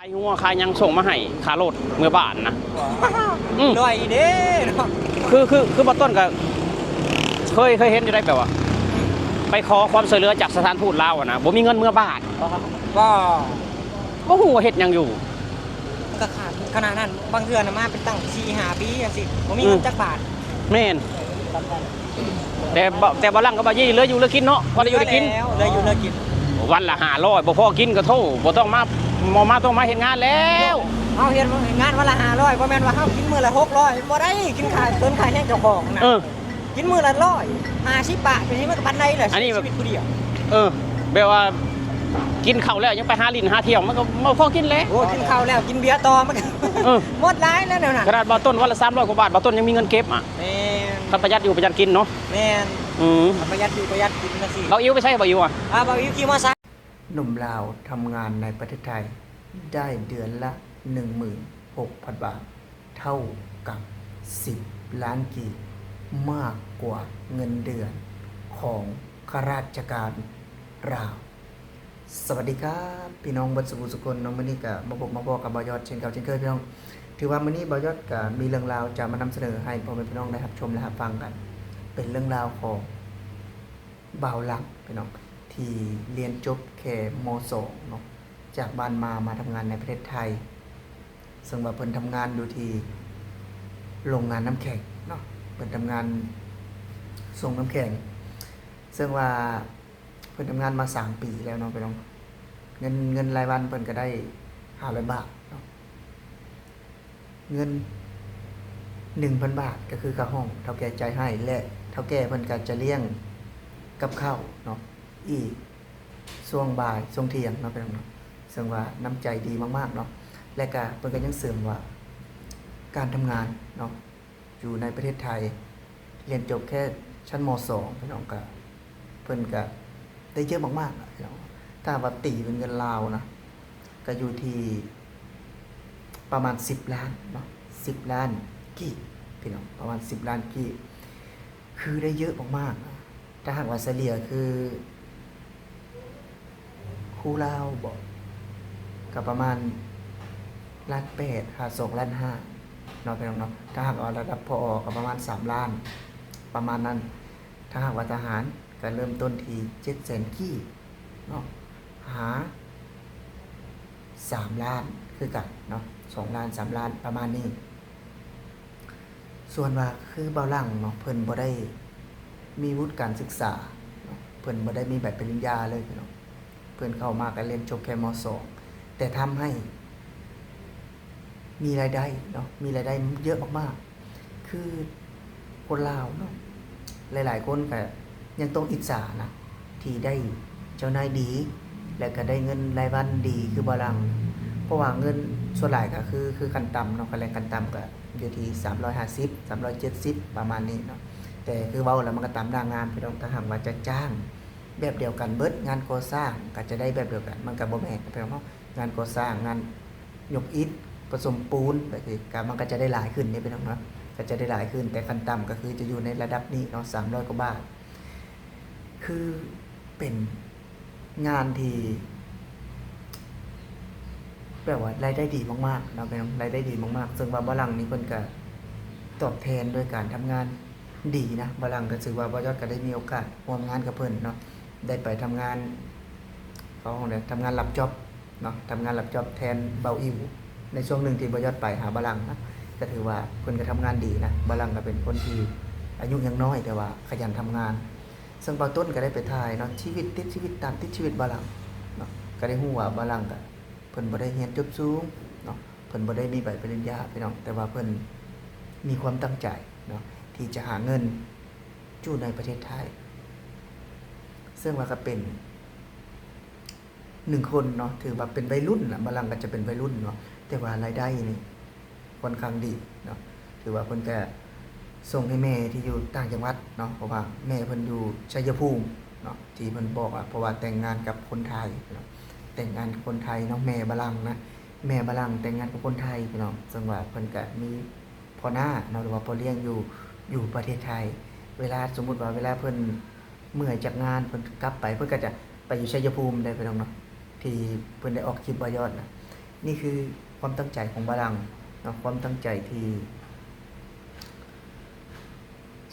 ຂາຍງົວຂາຍຫຍັງສົ່ງມາໃຫ້ຄ່າລົດເມືອບ້ານນະ. ອືມ ລອຍເດ້ເນາະ. ຄື ຄື ຄືບໍ່ຕົ້ນກໍເຄີຍ ເຄີຍເຫັນຢູ່ໄດ໋ ແບບວ່າໄປຂໍຄວາມຊ່ວຍເຫຼືອຈາກສະຖານທູດລາວຫັ້ນນະ ບໍ່ມີເງິນເມືອບ້ານ. ບໍ່ ບໍ່ຮູ້ວ່າເຮັດຫຍັງຢູ່. ມັນກໍຂາດຂະໜາດນັ້ນ ບາງເທື່ອນະມາເປັນຕັ້ງສີ່ຫ້າປີຈັ່ງຊີ້ ບໍ່ມີເງິນ ອືມ ຈັກບາດ. ແມ່ນ ແຕ່ ແຕ່ບ່າວຫຼັ່ງກັບບ່າວຢີເຫຼືອຢູ່ເຫຼືອກິນເນາະ ພໍໄດ້ຢູ່ໄດ້ກິນ ເຫຼືອຢູ່ເຫຼືອກິນ. ວັນລະຫ້າຮ້ອຍ ບໍ່ພໍກິນກໍໂທ ບໍ່ຕ້ອງມາ ບໍ່ມາ ຕ້ອງມາເຮັດງານແລ້ວ. ເຮົາເຮັດງານວັນລະຫ້າຮ້ອຍ ບໍ່ແມ່ນວ່າເຮົາກິນມື້ລະຫົກຮ້ອຍ ບໍ່ໄດ້ ກິນຄ່າ ເກີນຄ່າແຮງເຈົ້າຂອງນະ. ເອີ ກິນມື້ລະຮ້ອຍຫ້າສິບບາດ ເປັນຫຍັງມັນກໍປານໃດລະ ອັນນີ້ ຊີວິດຜູ້ດຽວ. ເອີ ແບບວ່າກິນເຂົ້າແລ້ວຍັງໄປຫາຫຼິ້ນຫາທ່ຽວ ມັນກໍບໍ່ພໍກິນແຫຼະ. ໂອ້ ກິນເຂົ້າແລ້ວກິນເບຍຕໍ່ ມັນກໍ ເອີ ໝົດຫຼາຍແລ້ວແນວນັ້ນ. ຂະໜາດບ່າວຕົ້ນວັນລະສາມຮ້ອຍກວ່າບາດ ບ່າວຕົ້ນຍັງມີເງິນເກັບອະ. ແມ່ນ ຄັນປະຢັດຢູ່ປະຢັດກິນເນາະ. ແມ່ນ ອືມ ປະຢັດຢູ່ປະຢັດກິນຈັ່ງຊີ້. ບ່າວອິວໄປໃສ ບ່າວອິວອະ? ອ່າ ບ່າວອິວຂີ່ມໍໄຊ. ໜຸ່ມລາວທຳງານໃນປະເທດໄທໄດ້ເດືອນລະໜຶ່ງໝື່ນຫົກພັນບາດ ເທົ່າກັບສິບລ້ານກີບ ມາກກວ່າເງິນເດືອນຂອງຂ້າລາຊະການລາວ. ສະຫວັດດີຄັບ ພີ່ນ້ອງເບິດສູ່ຜູ້ສູ່ຄົນເນາະ. ມື້ນີ້ກະມາພົບມາພໍ້ກັບບ່າວຍອດເຊັ່ນເກົ່າເຊັ່ນເຄີຍ ພີ່ນ້ອງ. ຖືວ່າມື້ນີ້ບ່າວຍອດກະມີເລື່ອງລາວຈະມານຳສະເໜີໃຫ້ພໍ່ແມ່ພີ່ນ້ອງໄດ້ຮັບຊົມ ແລະ ຮັບຟັງກັນ. ເປັນເລື່ອງລາວຂອງບ່າວຫຼັ່ງ ພີ່ນ້ອງ ທີ່ຮຽນຈົບແຄ່ ມໍສອງ ເນາະ ຈາກບ້ານມາ ມາທຳງານໃນປະເທດໄທ ເຊິ່ງວ່າເພິ່ນທຳງານຢູ່ທີ່ໂລງງານນ້ຳແຂງເນາະ ເພິ່ນທຳງານສົ່ງນ້ຳແຂງ ເຊິ່ງວ່າເພິ່ນທຳງານມາສາມປີແລ້ວເນາະ ພີ່ນ້ອງ. ເງິນ ເງິນລາຍວັນເພິ່ນກໍໄດ້ຫ້າຮ້ອຍບາດເນາະ. ເງິນໜຶ່ງພັນບາດ ກໍຄືຄ່າຫ້ອງ ເຖົ້າແກ່ຈ່າຍໃຫ້ ແລະ ເຖົ້າແກ່ເພິ່ນກໍຈະລ້ຽງກັບເຂົ້າເນາະ ອີກຊ່ວງບ່າຍ ຊ່ວງທ່ຽງເນາະ ພີ່ນ້ອງເນາະ. ເຊິ່ງວ່ານ້ຳໃຈດີມາກໆເນາະ ແລະ ກະເພິ່ນກໍຍັງເສີມວ່າ ການທຳງານເນາະ ຢູ່ໃນປະເທດໄທ ຮຽນຈົບແຄ່ຊັ້ນ ມໍສອງ ພີ່ນ້ອງ ກະ ເພິ່ນກະໄດ້ເຍີະມາກໆລະ ພີ່ນ້ອງ. ຖ້າຫາກວ່າຕີເປັນເງິນລາວນະ ກະຢູ່ທີ່ປະມານສິບລ້ານເນາະ ສິບລ້ານກີບ ພີ່ນ້ອງ ປະມານສິບລ້ານກີບ ຄືໄດ້ເຍີະມາກໆນະ. ຖ້າຫາກວ່າສະເລ່ຍຄື ຄູລາວບໍ ກໍປະມານລ້ານແປດຫາສອງລ້ານຫ້າເນາະ ພີ່ນ້ອງເນາະ. ຖ້າຫາກວ່າລະດັບ ຜອ ກໍປະມານສາມລ້ານ ປະມານນັ້ນ. ຖ້າຫາກວ່າທະຫານ ກໍເລີ່ມຕົ້ນທີ່ເຈັດແສນກີບເນາະ ຫາສາມລ້ານຄືກັນເນາະ ສອງລ້ານ ສາມລ້ານ ປະມານນີ້. ສ່ວນວ່າຄືບ່າວຫຼັ່ງເນາະ ເພິ່ນບໍ່ໄດ້ມີວຸດການສຶກສາເນາະ ເພິ່ນບໍ່ໄດ້ມີໃບປະລິນຍາເລີຍພີ່ນ້ອງ. ເພິ່ນເຂົ້າມາກໍຮຽນຈົບແຄ່ ມໍສອງ ແຕ່ທຳໃຫ້ມີລາຍໄດ້ເນາະ ມີລາຍໄດ້ເຍີະມາກໆ. ຄືຄົນລາວເນາະ ຫຼາຍໆຄົນກໍຍັງຕ້ອງອິດສານະ ທີ່ໄດ້ເຈົ້ານາຍດີ ແລະ ກໍໄດ້ເງິນລາຍວັນດີຄືບ່າວຫຼັ່ງ. ເພາະວ່າເງິນສ່ວນຫຼາຍກໍຄື ຄືຂັ້ນຕ່ຳເນາະ ຄ່າແຮງຂັ້ນຕ່ຳກໍຢູ່ທີ່ສາມຮ້ອຍຫ້າສິບ ສາມຮ້ອຍເຈັດສິບ ປະມານນີ້ເນາະ. ແຕ່ຄືເວົ້າແລ້ວມັນກໍຕາມໜ້າງານພີ່ນ້ອງ ຖ້າຫາກວ່າຈະຈ້າງແບບດຽວກັນເບິດ ງານກໍ່ສ້າງກໍຈະໄດ້ແບບດຽວກັນ ມັນກໍບໍ່ແມ່ນພີ່ນ້ອງເນາະ. ງານກໍ່ສ້າງ ງານຍົກອິດ ປະສົມປູນ ແບບນີ້ກໍ ມັນກໍຈະໄດ້ຫຼາຍຂຶ້ນເດ້ພີ່ນ້ອງເນາະ ກໍຈະໄດ້ຫຼາຍຂຶ້ນ. ແຕ່ຂັ້ນຕ່ຳກໍຄືຈະຢູ່ໃນລະດັບນີ້ເນາະ ສາມຮ້ອຍກວ່າບາດ. ຄືເປັນງານທີ່ແບບວ່າລາຍໄດ້ດີມາກໆເນາະ ລາຍໄດ້ດີມາກໆ. ເຊິ່ງວ່າບ່າວຫຼັ່ງນີ້ເພິ່ນກໍຕອບແທນດ້ວຍການທຳງານດີນະ. ບ່າວຫຼັ່ງກໍຖືວ່າບ່າວຍອດກໍໄດ້ມີໂອກາດຮ່ວມງານກັບເພິ່ນເນາະ ໄດ້ໄປທຳງານ ເຂົາເອີ້ນວ່າທຳງານຮັບຈອບເນາະ ທຳງານຮັບຈອບແທນບ່າວອິວ ໃນຊ່ວງໜຶ່ງທີ່ບ່າວຍອດໄປຫາບ່າວຫຼັ່ງນະ. ກໍຖືວ່າເພິ່ນກໍທຳງານດີນະ ບ່າວຫຼັ່ງກໍເປັນຄົນທີ່ອາຍຸຍັງນ້ອຍ ແຕ່ວ່າຂະຫຍັນທຳງານ. ເຊິ່ງບ່າວຕົ້ນກໍໄດ້ໄປຖ່າຍເນາະ ຊີວິດ ຕິດຊີວິດ ຕາມຕິດຊີວິດບ່າວຫຼັ່ງເນາະ ກໍໄດ້ຮູ້ວ່າບ່າວຫຼັ່ງກໍ ເພິ່ນບໍ່ໄດ້ຮຽນຈົບສູງເນາະ ເພິ່ນບໍ່ໄດ້ມີໃບປະລິນຍາພີ່ນ້ອງ ແຕ່ວ່າເພິ່ນມີຄວາມຕັ້ງໃຈເນາະ ທີ່ຈະຫາເງິນຢູ່ໃນປະເທດໄທ. ເຊິ່ງວ່າກໍເປັນໜຶ່ງຄົນເນາະ ຖືວ່າເປັນໄວລຸ້ນນະ ບ່າວຫຼັ່ງກໍຈະເປັນໄວລຸ້ນເນາະ ແຕ່ວ່າລາຍໄດ້ນີ້ ຂ້ອນຂ້າງດີເນາະ. ຖືວ່າເພິ່ນກະສົ່ງໃຫ້ແມ່ທີ່ຢູ່ຕ່າງຈັງຫວັດເນາະ ເພາະວ່າແມ່ເພິ່ນຢູ່ໄຊຍະພູມເນາະ ທີ່ເພິ່ນບອກວ່າ ເພາະວ່າແຕ່ງງານກັບຄົນໄທເນາະ ແຕ່ງງານຄົນໄທເນາະ ແມ່ບ່າວຫຼັ່ງນະ ແມ່ບ່າວຫຼັ່ງແຕ່ງງານກັບຄົນໄທພີ່ນ້ອງ. ເຊິ່ງວ່າເພິ່ນກະມີພໍ່ນ້າເນາະ ຫຼືວ່າພໍ່ລ້ຽງຢູ່ ຢູ່ປະເທດໄທ. ເວລາ ສົມມຸດວ່າເວລາເພິ່ນເມື່ອຍຈາກງານ ເພິ່ນກັບໄປ ເພິ່ນກະຈະໄປຢູ່ໄຊຍະພູມໄດ໋ພີ່ນ້ອງເນາະ ທີ່ເພິ່ນໄດ້ອອກຄລິບບ່າວຍອດນະ. ນີ້ຄືຄວາມຕັ້ງໃຈຂອງບາລັງເນາະ, ຄວາມຕັ້ງໃຈທີ່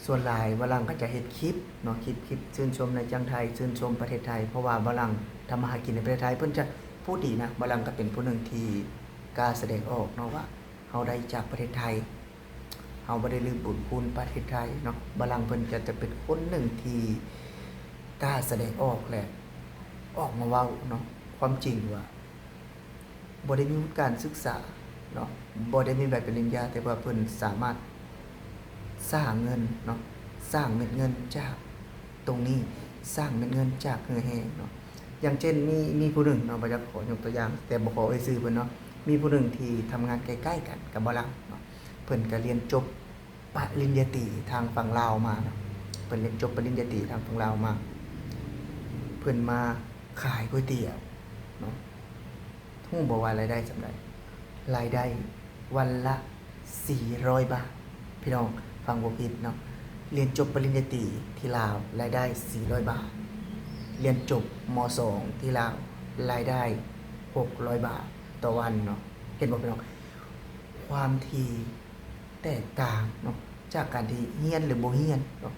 ສ່ວນຫຼາຍບາລັງກໍຈະເຮັດຄລິບເນາະ, ຄລິບ ຄລິບຊື່ນຊົມນາຍຈ້າງໄທ, ຊື່ນຊົມປະເທດໄທ, ເພາະວ່າບາລັງທຳມາຫາກິນໃນປະເທດໄທ. ເພິ່ນຈະ ຜູ້ດີນະ, ບາລັງກໍເປັນຜູ້ໜຶ່ງທີ່ກ້າສະແດງອອກເນາະວ່າ ເຮົາໄດ້ຈາກປະເທດໄທ, ເຮົາບໍ່ໄດ້ລືມບຸນຄຸນປະເທດໄທເນາະ. ບາລັງເພິ່ນຈະ ຈະເປັນຄົນໜຶ່ງທີ່ກ້າສະແດງອອກ ແລະ ອອກມາເວົ້າເນາະ ຄວາມຈິງວ່າ ບໍ່ໄດ້ມີວຸດການສຶກສາເນາະ, ບໍ່ໄດ້ມີໃບປະລິນຍາ, ແຕ່ວ່າເພິ່ນສາມາດສ້າງເງິນເນາະ, ສ້າງເມັດເງິນຈາກຕົງນີ້, ສ້າງເມັດເງິນຈາກເຫື່ອແຮງເນາະ. ຢ່າງເຊັ່ນ ມີ ມີຜູ້ໜຶ່ງເນາະ, ບໍ່ຢາກຂໍຍົກຕົວຢ່າງ ແຕ່ບໍ່ຂໍເອີ່ຍຊື່ເພິ່ນເນາະ, ມີຜູ້ໜຶ່ງທີ່ທຳງານໃກ້ໆກັນກັບບາລັງເນາະ, ເພິ່ນກໍຮຽນຈົບປະລິນຍາຕີທາງຝັ່ງລາວມາເນາະ, ເພິ່ນຮຽນຈົບປະລິນຍາຕີທາງຝັ່ງລາວມາ, ເພິ່ນມາຂາຍກ໋ວຍຕຽວເນາະ. ຮູ້ບໍ່ວ່າລາຍໄດ້ສ່ຳໃດ? ລາຍໄດ້ວັນລະສີ່ຮ້ອຍບາດ. ພີ່ນ້ອງຟັງບໍ່ຜິດເນາະ, ຮຽນຈົບປະລິນຍາຕີທີ່ລາວ ລາຍໄດ້ສີ່ຮ້ອຍບາດ, ຮຽນຈົບ ມ.ສອງ ທີ່ລາວ ລາຍໄດ້ຫົກຮ້ອຍບາດຕໍ່ວັນເນາະ. ເຫັນບໍ່ພີ່ນ້ອງ? ຄວາມທີ່ແຕກຕ່າງເນາະ ຈາກການທີ່ຮຽນ ຫຼື ບໍ່ຮຽນເນາະ,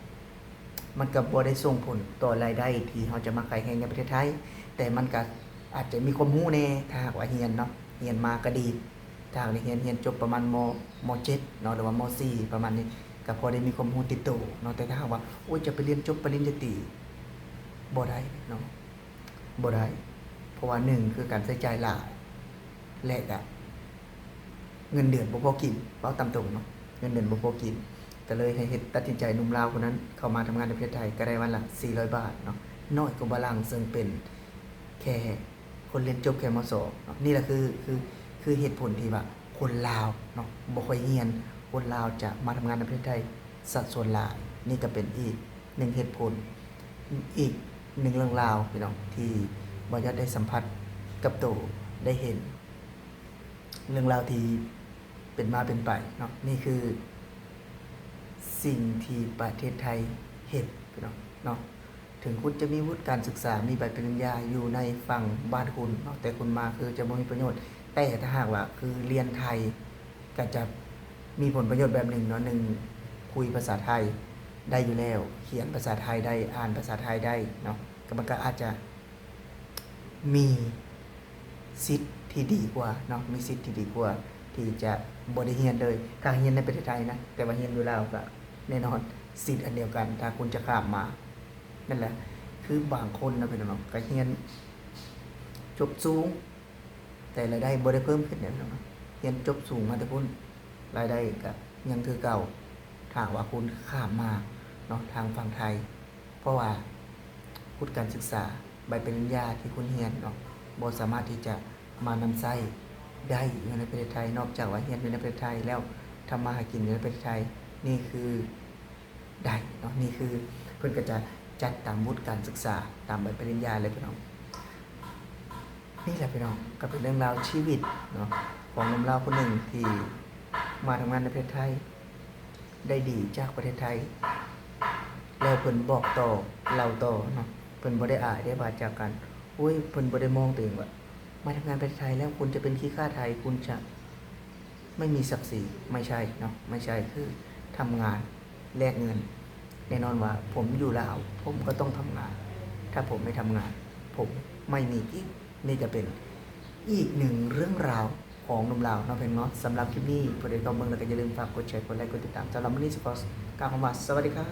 ມັນກໍບໍ່ໄດ້ສົ່ງຜົນຕໍ່ລາຍໄດ້ທີ່ເຮົາຈະມາຂາຍແຮງໃນປະເທດໄທ, ແຕ່ມັນກໍອາດຈະມີຄວາມຮູ້ແດ່ ຖ້າຫາກວ່າຮຽນເນາະ, ຮຽນມາກໍດີ. ຖ້າຫາກໄດ້ຮຽນ ຮຽນຈົບປະມານ ມ. ມ.ເຈັດ ເນາະ ຫຼືວ່າ ມ.ສີ່ ປະມານນີ້ ກໍພໍໄດ້ມີຄວາມຮູ້ຕິດໂຕເນາະ. ແຕ່ຖ້າຫາກວ່າ ໂອ້ຍ ຈະໄປຮຽນຈົບປະລິນຍາຕີ ບໍ່ໄດ້ເນາະ, ບໍ່ໄດ້, ເພາະວ່າ ໜຶ່ງ ຄືການໃຊ້ຈ່າຍຫຼາຍ ແລະ ກະເງິນເດືອນບໍ່ພໍກິນ, ເວົ້າຕາມຕົງເນາະ, ເງິນເດືອນບໍ່ພໍກິນ. ກໍເລີຍໃຫ້ເຮັດ ຕັດສິນໃຈ ໜຸ່ມລາວຜູ້ນັ້ນເຂົ້າມາທຳງານໃນປະເທດໄທ ກໍໄດ້ວັນລະສີ່ຮ້ອຍບາດເນາະ, ນ້ອຍກວ່າບາລັງ ເຊິ່ງເປັນແຄ່ ຄົນຮຽນຈົບແຄ່ ມ.ສອງ ເນາະ. ນີ້ລະຄື ຄື ຄືເຫດຜົນທີ່ວ່າຄົນລາວເນາະ ບໍ່ຄ່ອຍຮຽນ, ຄົນລາວຈະມາທຳງານໃນປະເທດໄທສັດສ່ວນຫຼາຍ. ນີ້ກໍເປັນອີກໜຶ່ງເຫດຜົນ, ອີກໜຶ່ງເລື່ອງລາວ ພີ່ນ້ອງ ທີ່ບ່າວຍອດໄດ້ສຳຜັດກັບໂຕ, ໄດ້ເຫັນເລື່ອງລາວທີ່ເປັນມາເປັນໄປເນາະ. ນີ້ຄືສິ່ງທີ່ປະເທດໄທເຮັດ ພີ່ນ້ອງເນາະ. ເຖິງຄຸນຈະມີວຸດການສຶກສາ, ມີໃບປະລິນຍາຢູ່ໃນຝັ່ງບ້ານຄຸນເນາະ, ແຕ່ຄຸນມາຄືຈະບໍ່ມີປະໂຫຍດ, ແຕ່ຖ້າຫາກວ່າຄືຮຽນໄທ ກໍຈະມີຜົນປະໂຫຍດແບບໜຶ່ງເນາະ, ໜຶ່ງ ຄຸຍພາສາໄທໄດ້ຢູ່ແລ້ວ, ຂຽນພາສາໄທໄດ້, ອ່ານພາສາໄທໄດ້ເນາະ, ກໍມັນກໍອາດຈະມີສິດທີ່ດີກວ່າເນາະ, ມີສິດທີ່ດີກວ່າທີ່ຈະບໍ່ໄດ້ຮຽນເລີຍ. ຖ້າຮຽນໃນປະເທດໄທນະ, ແຕ່ວ່າຮຽນຢູ່ລາວກໍແນ່ນອນ ສິດອັນດຽວກັນ ຖ້າຄຸນຈະຂ້າມມາ. ນັ້ນແຫຼະ ຄືບາງຄົນນະ ພີ່ນ້ອງເນາະ, ກໍຮຽນຈົບສູງ ແຕ່ລາຍໄດ້ບໍ່ໄດ້ເພີ່ມຂຶ້ນເດ້ ພີ່ນ້ອງເນາະ. ຮຽນຈົບສູງມາແຕ່ພຸ້ນ ລາຍໄດ້ກໍຍັງຄືເກົ່າ ຖ້າຫາກວ່າຄຸນຂ້າມມາເນາະ ທາງຝັ່ງໄທ, ເພາະວ່າວຸດການສຶກສາ ໃບປະລິນຍາທີ່ຄຸນຮຽນເນາະ ບໍ່ສາມາດທີ່ຈະມານຳໃຊ້ໄດ້ຢູ່ໃນປະເທດໄທ. ນອກຈາກວ່າຮຽນຢູ່ໃນປະເທດໄທແລ້ວ ທຳມາຫາກິນຢູ່ໃນປະເທດໄທ, ນີ້ຄື ໄດ້ເນາະ. ນີ້ຄືເພິ່ນກໍຈະຈັດຕາມວຸດການສຶກສາ ຕາມໃບປະລິນຍາເລີຍ ພີ່ນ້ອງ. ນີ້ແຫຼະ ພີ່ນ້ອງ ກໍເປັນເລື່ອງລາວຊີວິດເນາະ ຂອງໜຸ່ມລາວຄົນໜຶ່ງທີ່ມາທຳງານໃນປະເທດໄທ ໄດ້ດີຈາກປະເທດໄທ ແລ້ວເພິ່ນບອກຕໍ່ ເລົ່າຕໍ່ເນາະ. ເພິ່ນບໍ່ໄດ້ອາຍເດ້ວ່າຈາກການ ໂອ້ຍ ເພິ່ນບໍ່ໄດ້ມອງຕົວເອງວ່າ ມາທຳງານປະເທດໄທແລ້ວ ຄຸນຈະເປັນຂີ້ຂ້າໄທ ຄຸນຈະ ໄມ່ມີສັກສີ ໄມ່ໃຊ່ເນາະ ໄມ່ໃຊ່ ຄືທຳງານແລກເງິນ. ແນ່ນອນວ່າຜົມຢູ່ລາວ ຜົມກໍຕ້ອງທຳງານ ຖ້າຜົມໄມ່ທຳງານ ຜົມໄມ່ມີກິນ. ນີ້ກໍເປັນອີກໜຶ່ງເລື່ອງລາວຂອງໜຸ່ມລາວເນາະ ເພື່ອນເນາະ. ສຳລັບຄລິບນີ້ ຜູ້ໃດເຂົ້າເບິ່ງແລ້ວກໍຢ່າລືມຝາກກົດແຊ ກົດໄລ ກົດຕິດຕາມ. ສຳລັບມື້ນີ້ຊິຂໍກ່າວຄຳວ່າ ສະຫວັດດີຄັບ.